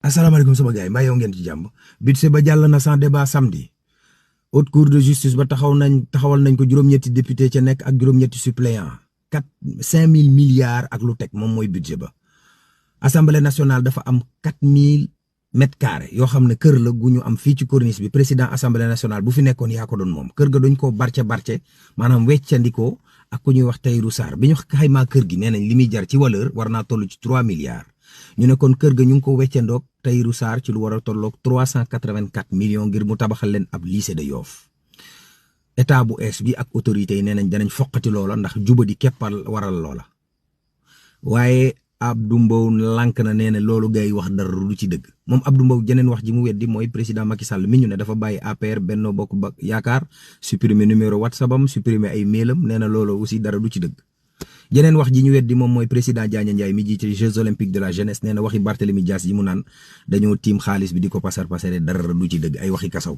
asalaamaaleykum sama gars yi mbaa yow ngeen ci jàmm budget ba jàll na sans débat samedi haute cour de justice ba taxawal nañ ko juróom-ñetti député ca nekk ak juróom-ñetti suppléant 5 000 milliards ak lu teg moom mooy budget ba. assemblée nationale dafa am 4000 mètres carrés yoo xam ne kër la gu ñu am fii ci corniche bi président assemblée nationale bu fi nekkoon yaa ko doon moom kër ga dañ koo barce maanaam weccandikoo ak ku ñuy wax Tahirou Sarr bi ñu xaymaa kër gi nee nañ li muy jar ci valeur war naa toll ci 3 milliards. ñu ne kon kër ga ñu ngi ko weccandoog Tahirou Sarr ci lu war a tolloog 384 millions ngir mu tabaxal leen ab lycée de Yoff état bu es bi ak autorités yi nee nañ danañ foqati loola ndax jubadi keppal waral loola waaye Abdou Mbow lànk na nee na loolu gay wax dara lu ci dëgg moom Abdou Mbow jeneen wax ji mu weddi mooy président Macky Sall mi ñu ne dafa bàyyi APR Benno Bokk Yaakaar supprimer numéro WhatsApp am supprimer ay mailam nee na loolu aussi dara du ci dëgg. jeneen wax ji ñu weddi moom mooy président Diagne Ndiaye mi jiite Jeux olympiques de la jeunesse nee na waxi Barthélémy Dias yi mu naan dañoo tiim xaalis bi di ko pasar pasare dara du ci dëgg ay waxi kasaw.